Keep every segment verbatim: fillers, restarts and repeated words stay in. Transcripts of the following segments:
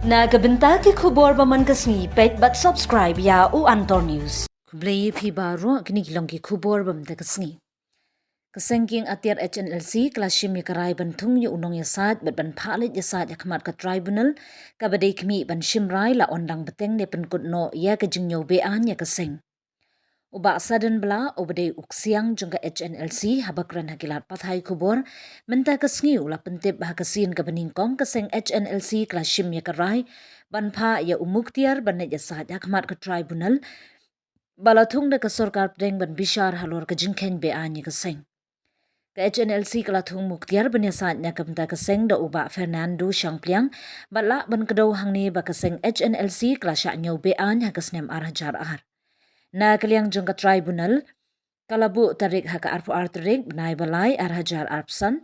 Na ka bynta ki khubor ba man ka sngi, peit bad subscribe ïa U Antor News. Khublei ïa phi baroh, kine ki long ki khubor ba man ka sngi. Ka seng kieng atiar H N L C ka la shim ïa ka rai ban thung ïa u nongïasaid bad ban phah leit ïasaid ha khmat ka tribunal kaba dei khmih ban shim rai la ong dang bteng ne pynkut noh ïa ka jingñiew be-aiñ ïa ka seng. U Bah Sadon Blah, uba dei u ksiang jong ka H N L C, haba kren ha ki lad pathai khubor mynta ka sngi, u la pyntip ha ka sien kaba nyngkong ka seng H N L C ka la shim ïa ka rai ban phah ïa u Muktiar ban leit ïasaid ha khmat ka tribunal ba la thung da ka sorkar pdeng ban bishar halor ka jingkheiñ be-aiñ ïa ka seng. Ka H N L C ka la thung Muktiar ban ïasaid na ka bynta ka seng da u Bah Fernando Shangpliang, bad lah ban kdew hangne ba ka seng H N L C ka la shah ñiew be-aiñ ha ka snem ar hajar ar. Na ka liang jong ka tribunal, ka la buh tarik ha ka arphew ar tarik bnai ba lai ar hajar arphew san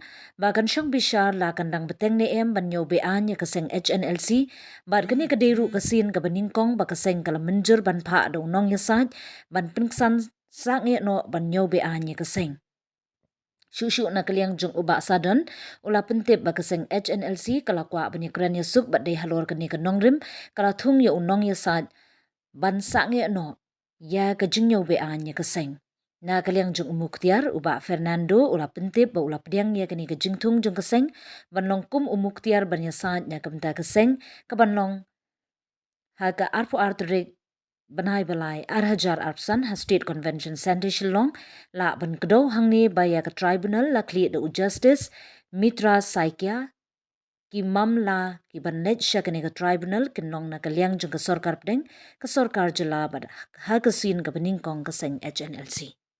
ba kan shong bishar la kan dang bteng ne em ban ñiew be-aiñ ïa ka seng H N L C, bad kane ka dei ruh ka sien kaba nyngkong ba ka seng ka la mynjur ban phah da u nongïasaid ban pynksan sangeh noh ban ñiew be-aiñ ïa ka seng. Shuh shuh na ka liang jong u Bah Sadon, u la pyntip ba ka seng H N L C ka la kwah ban ïakren ïasuk bad dei halor kane ka nongrim ka la thung ïa u nongïasaid ban sangeh noh ïa ka jingñiew be-aiñ ïa ka seng. Na ka liang jong u Muktiar, u Bah Fernando u la pyntip ba u la pdiang ïa kane ka jingthung jong ka seng ban long kum u Muktiar ban ïasaid na ka bynta ka seng, ka ban long ha ka arphew ar tarik bnai ba lai ar hajar arphew san ha State Convention Centre Shillong. Lah ban kdew hangne ba ïa ka tribunal la khlieh da u Justice Mitra Saikia. Ki mamla ki ban leit sha kane ka tribunal kin long na ka liang jong ka sorkar pdeng, ka sorkar jylla bad ha ka sien kaba nyngkong ka seng H N L C.